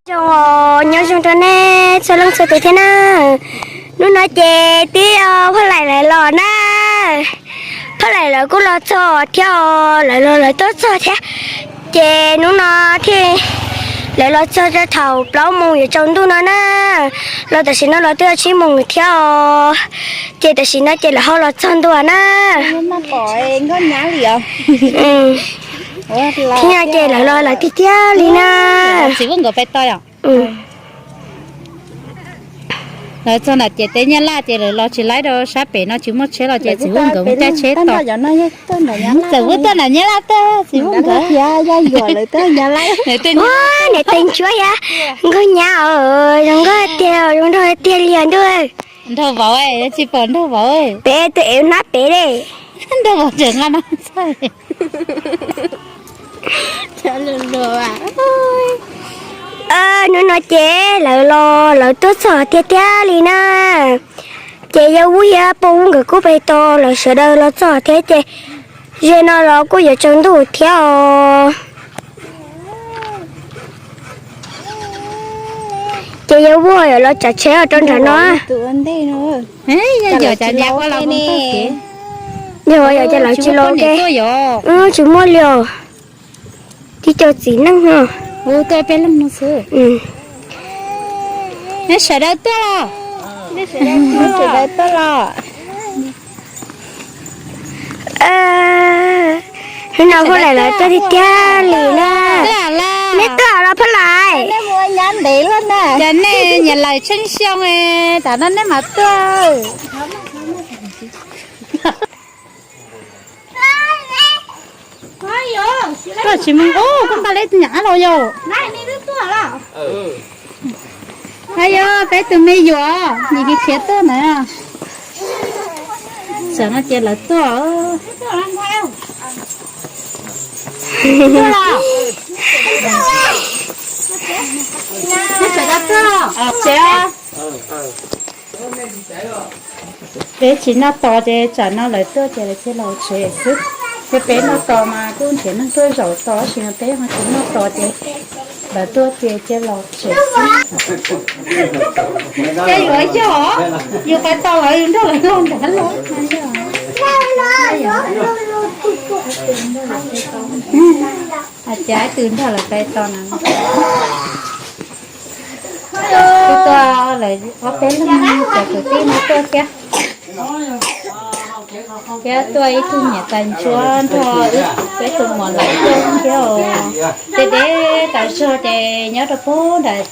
Nyob zoo, nyob zoo rau nej txhua leej txhua tus thiab na. Hnub no ces twb yog Phaj Laim lawv los na. Phaj Laim lawv kuj los txog thiab os, lawv los lawv tuaj txog thiab. Ces hnub no thiaj lawv los txog rau thaum plaub moos yuav tsaus ntuj no na. Los tam sim no los twb tsib moos thiab os. Ces tam sim no ces lawv ho los txog ntua na. Thiab no ces lawv los lawv tiag tiag li na. Lawv txog nram ciam teb Nyab Laj ces lawv los tsis laib rau sab pem no, tsis muaj tsheb los ces txiv Vuj nkawd mus caij tsheb tos. Txiv Vuj tuaj nram Nyab Laj tuaj, txiv Vuj nkawd. Niam tais ntsuab thiab nkauj nyab, zoo nkauj tiag, zoo nraug tiag li os ntuj. Nraug vauv, tsis pom nraug vauv. Peb tus ev hnab pem li. Nraug vauv tseem nqa no txhaj. Hnub no ces lawv los lawv tuaj txog tiag tiag li na. Ces yawg Vuj thiab pog Vuj nkawd kuj pem tos lawv sawv daws los txog thiab ces ze no los kuj yuav tsaus ntuj thiab os. Ces yawg Vuj yuav los tsav tsheb rau nram no. Yog yog ces lawv tsis los ke, tsis muaj li os. Tib co txiv neej no. Sawv daws tuaj los. Sawv daws tuaj los. Hnub no Phaj Laim lawv tuaj tiag tiag li na. Neb tuaj los Phaj Laim. Ces nej nyiam lawm tsheej xyoo, tam no nej mam tuaj. Tuaj tsis mus, koj npaj leb nyam los yog. Yog peb tus me yuam nim kis khiav tuaj na. Tam no ces lawv tuaj. Peb tsis noj tos ces tsam no lawv tuaj ces lawv cia los tsev xwb. Ces peb noj tos mas kuj nrhiav neeg tuaj zaum tos, tab sis mas peb ho tsis noj tos ces lawv tuaj ces cia los tsev xwb. Ces yuav yog, yus pais tos lawv, yus nrog lawv los nrad los. Hais tias ib tug nrog lawv pais tos na. Tuaj lawv ob peb leeg cov kwv tij no tuaj thiab. Thiab tuaj ib tug niam tais ntsuab nrog peb tus muam lawv tuaj thiab os. Ces deb tas zog ces nyob rau pem nram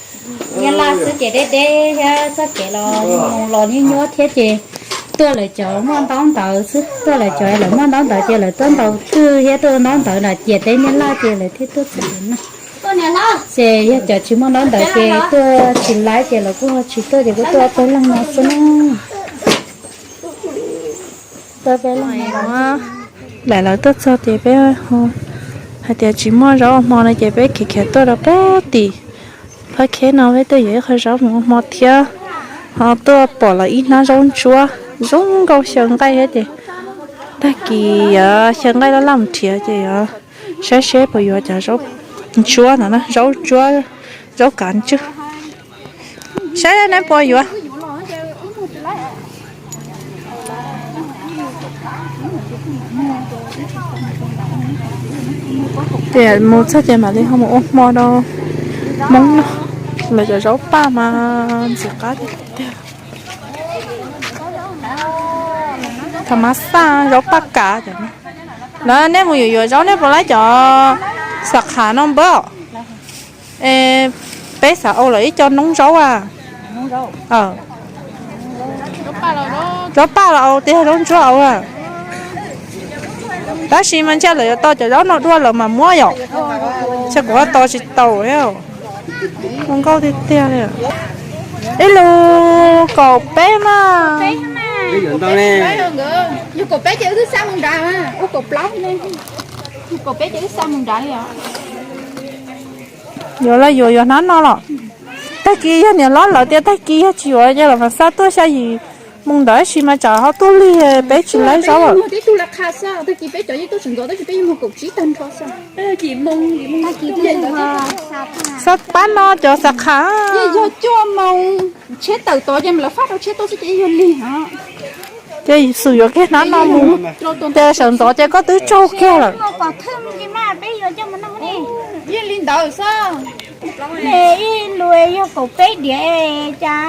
Nyab Laj xwb ces deb deb thiab txoj kev los mus los nyuaj nyuaj thiab ces tuaj lawv cov muaj ntaub ntawv xwb, tuaj lawv cov lawv muaj ntaub ntawv ces lawv tuaj ntaus twg thiab tuaj ntaub ntawv nram ciam teb Nyab Laj ces lawv thiaj tuaj txog no. Ces yog cov tsis muaj ntaub ntawv ces tuaj tsis laib ces lawv kuj tsis tuaj ces kuj tuaj peb leeg no xwb na. Tuaj peb leeg no. Lam lawv tuaj txog ces peb hais tias tsis muaj zaub hmo no ces peb khiav khiav tuaj rau pem tim Phab Kheb no peb tuaj yuav ib qho zaub mus ua hmo thiab. Ho tuaj pom lawv ib hnab zaub ntsuab zoo nkauj xyaw nqaij thiab ces tag kis yuav xyaw nqaij laj laj mus nrhiav ces yuav saib seb puas yuav cov zaub ntsuab no na, zaub ntsuab, zaub kav ntswg. Saib neb puas yuav. Ces mus txog ces mam li ho mus ua hmo rau Hmoob noj. Lawv cov zaub paj mas ntxim qab tiag tiag. Thaum mas xaj zaub paj kav cov no. Lawv nej mus yuav yuav zaub nej puas laib cov xam khav no npawb? Peb xav ua lawm ib co noob zaub a. Zaub paj los au, tej zaub ntsuab au a. Tab sis mas ntshe lawv yuav tau cov zaub no dua lawm mas muab yom. Ntshe kuv tos tsis tau thiab. Zoo nkauj tiag tiag li. Ib lus kaum peb mas. Yuav los yuav, yuav hnab no los. Tag kis yog niam hlob lawv tias tag kis yog tsis yuav ces lawv mam xa tuaj xya yim Mus ntawd tab sis mas tsam ho tuaj lig peb tsis laib zaub lawm. Xab pab no cov xav qha. Ces xum yuav kiag hnab no mus, ces sawv ntxov ces koj twb tsaug kiag lawm. Yeej li ntawd xwb.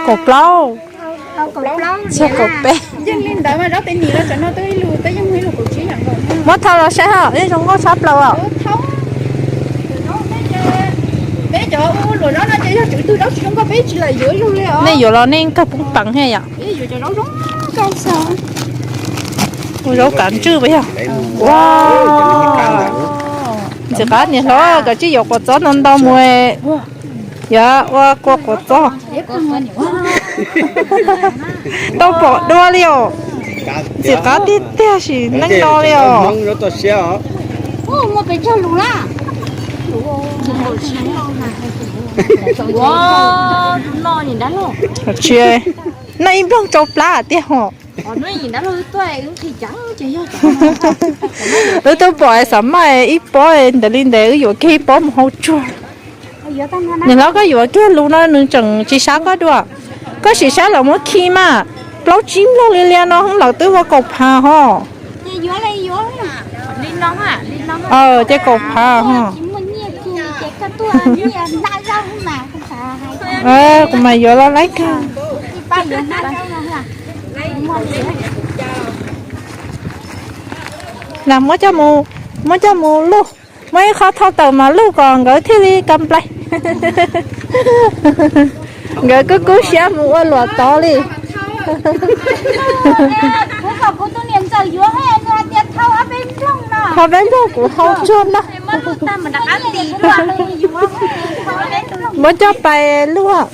Kaum plaub. Txog kaum peb. Yeej li ntawd mas zaub tes nim los tsam no twb ib lus, twb yeej ib lus kaum tsib yam nkaus. Muab thau los saib hos, yeej zoo nkauj tshaj plaws os. Peb cov ua luam zaub no ces yog tswv twg zaub tsis zoo nkauj peb tsis lam yuav ib lus li os. Nej yuav los nej kawg poob peev thiab yom. Ua zaub kav ntswj puas yog? Ua, ntxim qab niam hlob kav tsij yuav quav txob ntau ntau mus. Yog ua kua quav txob. Tau pom dua li os. Ntxim qab tiag tiag sim neej no li os. Tsis, noj ib nplooj tsau plab tiag hos. Wb twb pom xav maj ib pob ntawd li ntawd wb yuav kiag ib pob mus hau tsuag. Niam hlob koj yuav kiag lus no nws tseem tsis sab koj dua. Koj sim saib los muab khi mas, plaub tsib nplooj li lias no lawv twb ua kaum phav hos. Ces kaum phav hos. Kuv mas yuav los laib kawg. Las, muab coj mus luj, muab ib qho thau tawm mas luj kom nkawd thiaj li ka nplai. Nkawd kuj kub siab mus ua luam tod li. Thau peb nplooj kuv hau tsuag na. Muab coj pais luaj.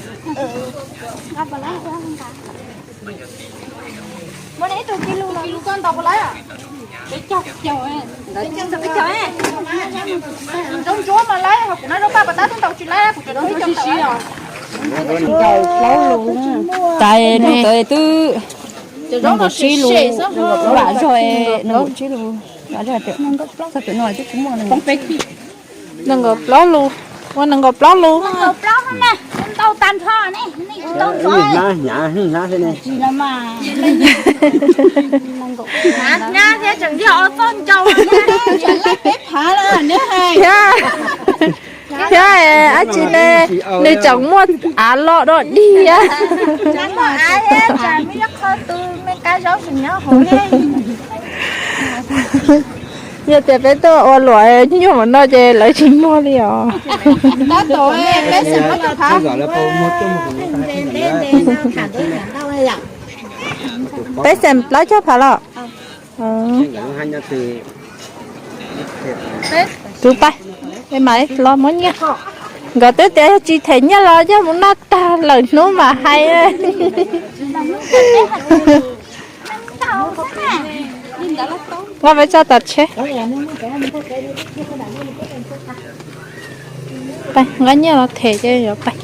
Tais nug tawd twb nees nkaum tsib lus, vam zog nees nkaum tsib lus, vam zog txog pem no twb tsis muaj. Nees nkaum plaub lus, ua nees nkaum plaub lus. Hnab thiab tseem yog ob txoj ncau, laib peb phav lawm ne. Thiab, thiab dab tsi ne, nws tseem muaj av los dog dig thiab. Yog tias peb tuaj ua luam nyuaj mus no ces lawv tsis muag li os. Peb xeem plaub caug phav los. Tus pais, es mam los muab nyiaj. Nkawd twb tias yog tsis them nyiaj los coj mus noj tag lawm hnub mam hais. Nqa peb tso tom tsheb. Nqa nyiaj los them ces yuav pais.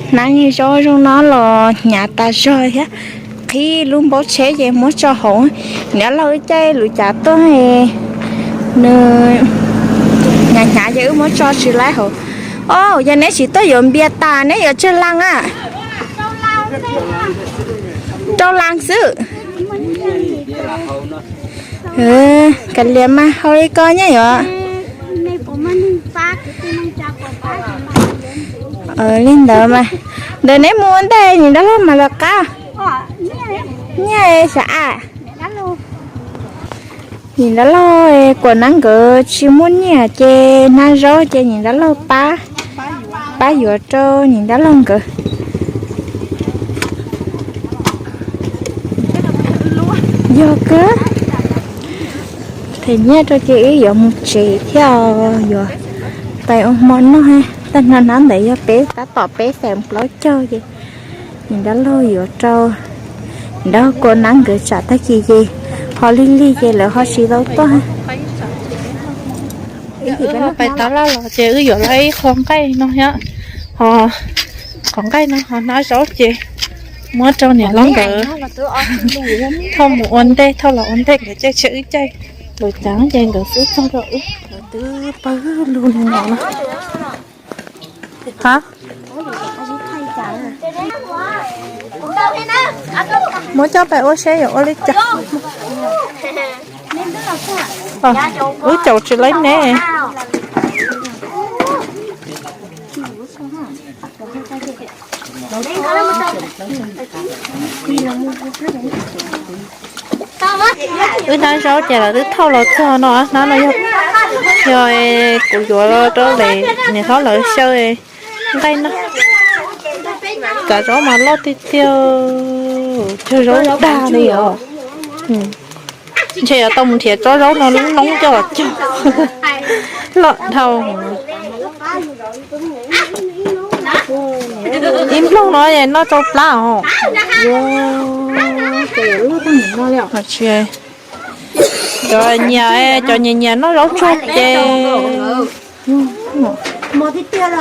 Hnab zaub zoo no los hnyav tas zog thiab. Qhib lub npaub tsheb ces muab tso hauv. Niam laug wb caij lub cav tuaj, nws hnyav hnyav ces wb muab tso tsis laib hauv. Os, yog neb tsis tuaj yuav npias tas neb yuav tsawg leej a? Rau leej xwb. Kav liam mas hau li ko nyob yuav. Li ntawd mas, ntawm neb mus ua ntej niam dab laug mas los qab. Nyiaj xav a. Niam dab laug Kuam Nab nkawd tsis muaj nyiaj ces hnab zaub ces niam dab laug pab, pab yuav rau niam dab laug nkawd. Yog kawg. Them nyiaj rau ces wb yuav mus tsev thiab, yuav pais ua hmo noj. Tag nrho hnab ntawd yog peb tab tom peb xeem plaub caug ces niam dab laug yuav rau niam dab laug Kuam Nab nkawd tsam tag kis ces ho lig lig ces lawv ho tsis tau tuaj. Pais tab laj los ces wb yuav tau ib qho nqaij no thiab, ho qhov nqaij no ho hnab zaub ces Muab rau niam hlob nkawd thauj mus ua ntej, thauj los ua ntej nkawd caij tsheb wb caij. Lawv cav ces nkawd xub txog rau wb. Lawv twb pawg lug li no na. Ha, muab coj pais ua seb yuav ua li cas. Wb caum tsis laib ne. Wb hnab zaub ces lawv twb thauj los txog no, hnab no yog, yog kuv yuav rau niam hlob lawv xyaw nqaij no. Kav zaub mas loj tiag tiag, cog zaub dag li os. Ntshe yuav tau mus nrhiav tsob zaub no lub noob coj los cog. Loj dhau. Ib nplooj no noj rau plab os. Cov nyias, cov nyias nyias noj zaub tsuag ces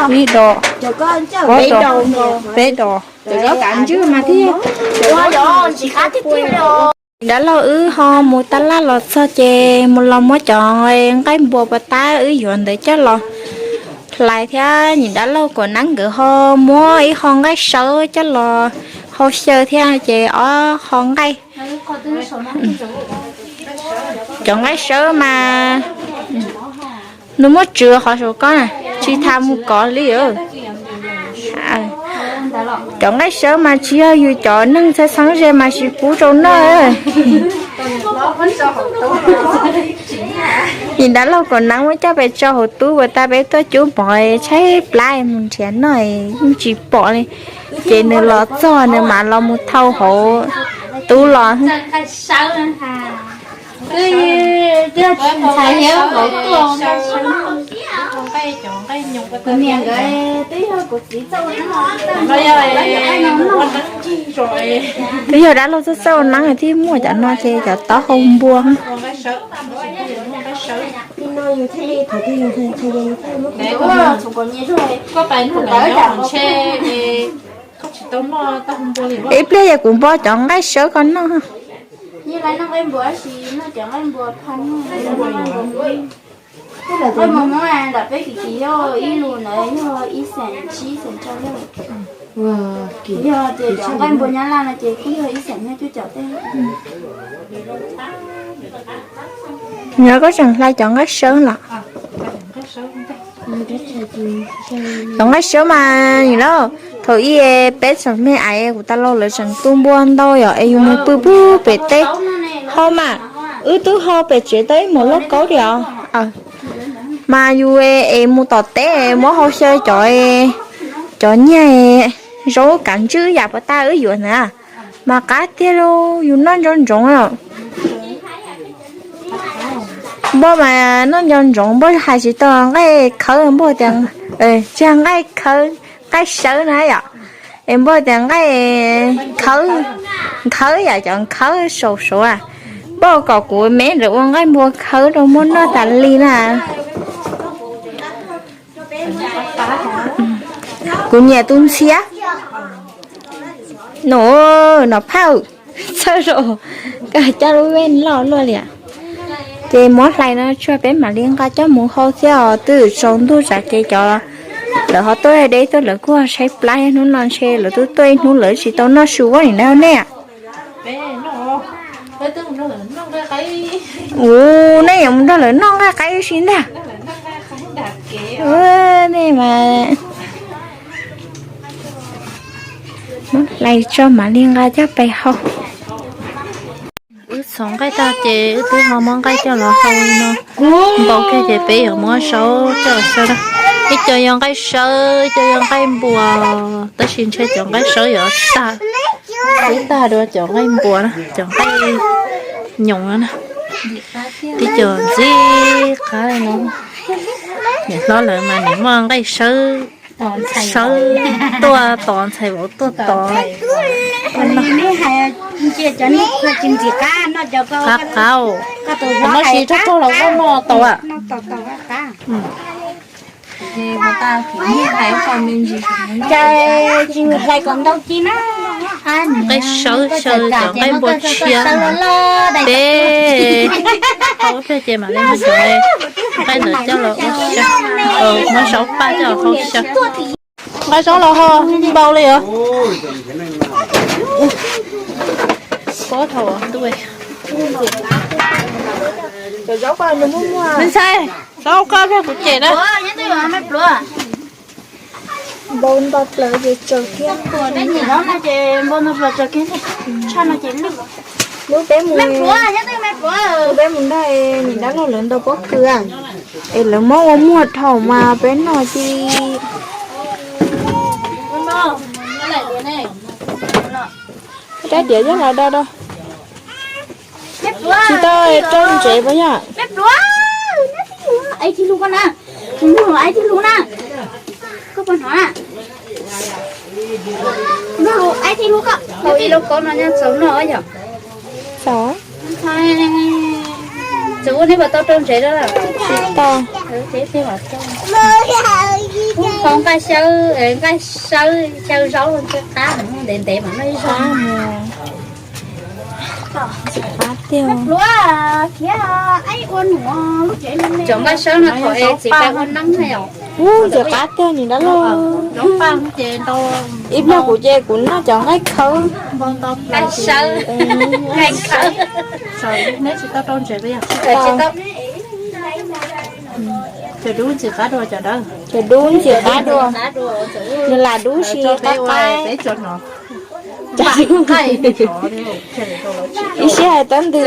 ib dos, ob dos, peb dos. Dab laug wb ho mus tab laj los txog ces mus los muab cov nqaij npua puas tab wb yuav ntawd coj los hlais thiab. Niam dab laug Kom Neeb nkawd ho muab ib qho nqaij sawb coj los hau xyaw thiab ces ob qho nqaij. Cov nqaij sawb mas nws muab tsw qhov saum ko na, tsis tas mus kov li. Cov nqaij sawb mas tsis yog yus cov neeg txheeb txheeb ze mas tsis pub rau noj. Niam dab laug Kom Neeb muab coj pem tso hauv tub uas tab peb tuaj cub mov tshaib plab mus nrhiav noj yeej tsis pom li. Ces nws los txog nws mam los mus thau hauv tub los. Twb yog dab laug txawj txawj ua neeb thiaj muaj cov no ces cov taub hau npua. Ib pliag yog kuv npo cov nqaij sawb koj noj. Nyob koj tseem hlais cov nqaij sawb los? Cov nqaij sawb mas nws los thaum ub peb tseem me ais kuv tais laus lawv tseem tu npua ntau yom, es yus mus pw pug pem teb ho mas, wb twb ho pem tsev tau ib muam lauj kaub li os. Mas yus es mus tom teb muab hau xyaw cov, cov nyiaj zaub kav ntswb yam puas tag wb yuav ntawd mas qab tiag lauj, yus noj ntsoov ntsoov. Npauj mas noj ntsoov ntsoov, npauj hais tsis tau nqaij khawb, npauj tias, tsis yog nqaij khawb, nqaij sawb na yom. Es npauj tias nqaij khawb, nkhawb yam cov nkhawb saum saud. Npauj kom kuv me ntawd ua nqaij npua khawb rau muab noj tas li na. Kuv nyiam tus ntxhiab. Nov, nov phauj, txhawj zog, koj coj lub vej loj luaj li. Ces muab hlais no tsuag peb mam li nqa coj mus hau thiab os, twb tsaus ntuj tsam ces cov lawv ho tuaj deb tuaj lawv kuj ho tshaib plab, hnub no ntshe lawv twb tuaj ib hnub lawv tsis tau noj su ua li ntawd nej. Ua nej yuav mus nrog lawv noj nqaij qaib ib si ntag. Nej mas, hlais tso mam li nqa coj pais hau. Wb txhoov nqaij tag ces wb twb ho muab nqaij coj los hau li no. Npau kiag ces peb yuav muab zaub coj los xyaw na. Ib co yog nqaij sawb, ib co yog nqaij npua, tab sis ntshe cov nqaij sawb yuav tag, twb tag dua cov nqaij npua na, cov nqaij nyoos na. Tib co ntxim qab li no. Niam hlob lawv mas nim muaj nqaij sawb, sawb tuaj tos ntxhais vauv tuaj tos. Qab qab, noj si rog rog los koj noj tau a. Cas tsis mus hlais kom ntau ci na. Nqaij sawb xyaw cov nqaij npua tshiab, peb hau pliag ces mam li muab cov nqaij ntawd coj los ua xyaw, muab zaub paj coj los hau xyaw. Nqa zaub los ho npau li os. Pob thaum ntuj. Me ntxhais, zaub koj pliag kuv cem na. Npau nto plaws ces tsaws kiag. Lub peb mus, lub peb mus nrog niam dab laug lawv ntaus pob kws es lawv muab ua muag dhau mas peb noj cia li. Rab diav coj los do do. Tsis tau rau ntsev puas yog? Txaus. Tsis tau. Nqaij sawb, nqaij sawb xyaw zaub ntshe qab, ntev ntev mas noj ib zaug. Qab tiag. Cov nqaij sawb no thaum es txiv pais ua neeb na yom. Ub, ntxim qab tiag niam dab laug. Ib pliag kuv ces kuv noj cov nqaij khawb. Nqaij sawb, nqaij khawb. Neb tsis tau rau ntsev. Cov dub ntxim qab dua cov dawb. Cov dub ntxim qab dua. Nws lam dub si qab qab. Ib sij hais tab ntws.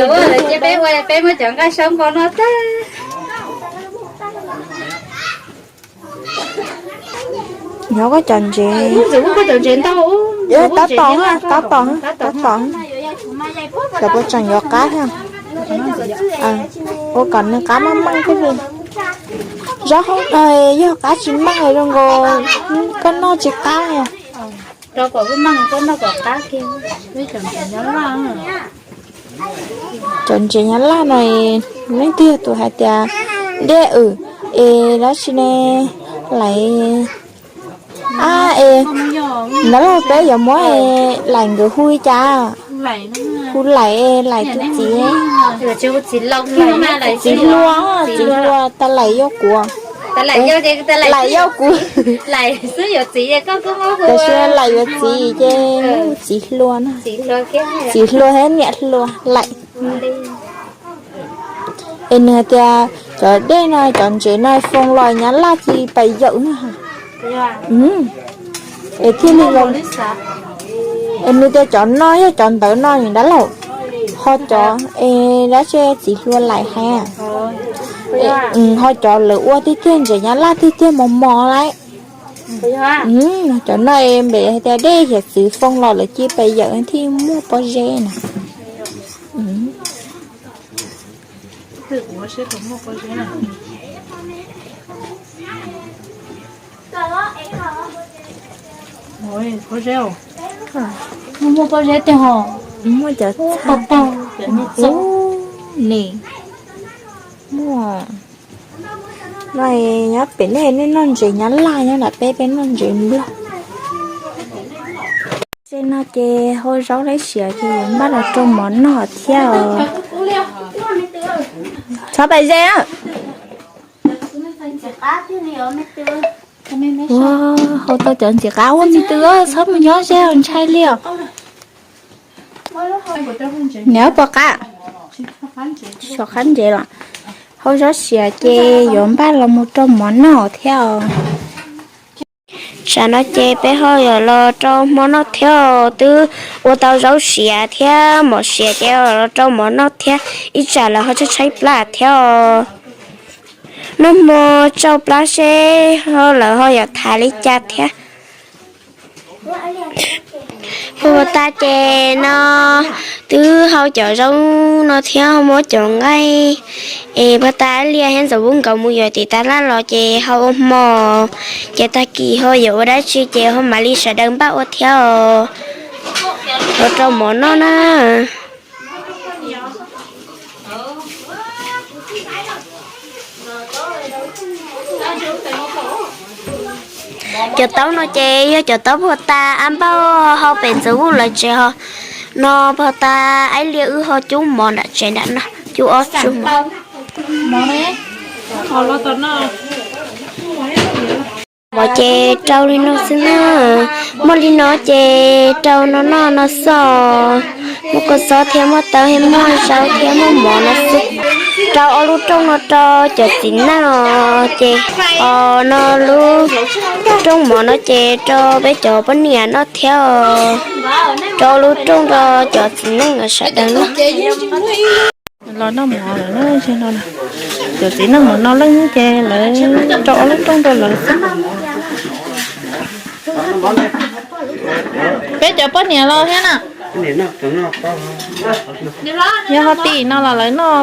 Ces peb ua, peb muab cov nqaij sawb npau noj tag. Nyob koj cov ntsev. Tab tom, tab tom, tab tom. Cov puas tseem yuav qab thiab? Ua kom nws qab meej meej thiab li. Zaub hauv no yog qab tsis meej zoo nkaus koj noj tsis qab. Rau kom meej koj noj kom qab kiag. Cov ntsev Nyab Laj no, leej twg tus hais tias dej wm es dab tsi ne, lais, a, es nrad los peb yuav muab lais nkawd hu li cas? Hu lais, lais tus txiv, txiv hluas, txiv hluas tas lais yog kuv, lais yog kuv, tiam sis lais yuav txiv ces txiv hluas na, txiv hluas thiab niam hluas lais. Es nws hais tias cov dej no cov ntsev no foo los Nyab Laj cia li pais yawm na. Es thiaj li, es nws tias cov no yog cov ntawd no niam dab laug, ho cov es dab tsi txiv hluas lais hais, ho cov lawv ua tiag tiag ntsev Nyab Laj tiag tiag mos mos lawm. Cov no es npem hais tias dej hiav txwv foo los lawv cia li pais yawm thiaj muaj pob zeb na. Muaj pob zeb tiag ho. Muaj cov txha, ne, muaj. No nyob pem nej, nej noj ntsev Nyab Laj nyob nram peb, peb noj ntsev Nplog. Tej no ces hau zaub laib siav ces yuav npaj los rau mov noj thiab os. Txhob pais ze. Ua, hau tau cov ntxim qab ua me tw, txhob mus nyob ze os, ntshai li os. Niam puas qab? Tsis tshua qab ntsev los. Hau zaub siav ces yuav npaj los mus rau mov noj thiab os. Tsam no ces peb ho yuav los rau hmo noj thiab os, twb ua tau zaub siav thiab mov siav ces los rau mov noj thiab, ib tsam lawv ho tshaib tshaib plab thiab os. Noj hmo tsau plab seb ho lawv ho yuav tham li cas thiab. Puag ta ces no twb hau cov zaub no thiab ho muab cov nqaij es puag ta liaj thiab ntxoov npub nkaus mus yuav tim tab laj los ces ho ua hmo, ces tag kis ho yuav ua dab tsi ces ho mam li sawv daws npaj ua thiab os. Ua rau mov noj na. Cov taub no ces yog cov taub pog tas, ab npauj ho pem ntxawv vuj lawv tsev ho no pog tas, ab liaj wb ho cub mov nram tsev nram no, cub ob tug mov. Mov ces rau li no xwb na, muaj li no ces rau no noj no xwb. Muaj kua xob thiab muaj taub thiab muaj zaub thiab muaj mov no xwb. Rau ob lub rooj no rau cov txiv neej os, ces no lub rooj mov no ces rau peb cov poj niam noj thiab os. Rau ob lub rooj rau cov txiv neej sawv daws noj. Los noj mov lawm na, cov txiv neej mus noj leej ces lawv rau ob lub rooj rau lawv xwb. Peb cov poj niam los thiab na. Yog ho tim no los lawv noj.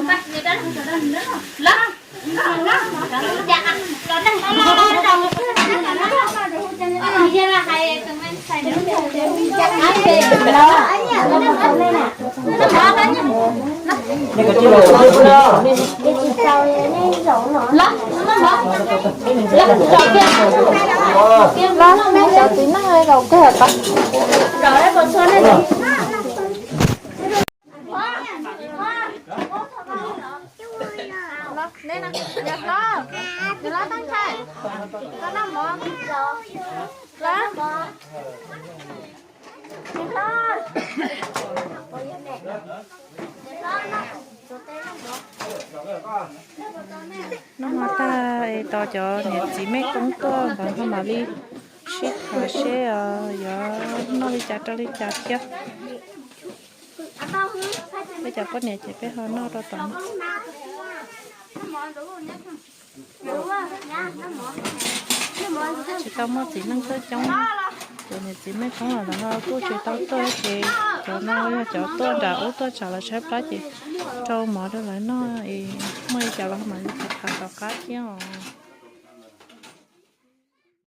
Noj mov tag es tos cov niam txiv mej koob tuaj nkawd ho mam li sib tham seb yuav noj li cas rau li cas thiab. Peb cov poj niam ces peb ho noj rau tom no. Tsis tau muaj txiv neej tuaj coob, cov niam txiv mej koob los lawv ho kuj tsis tau tuaj ces cov no yog cov tuaj nram ub tuaj tsam lawv tshaib plab ces rau mov rau lawv noj es muaj li cas los ho mam li tham tom qab thiab os.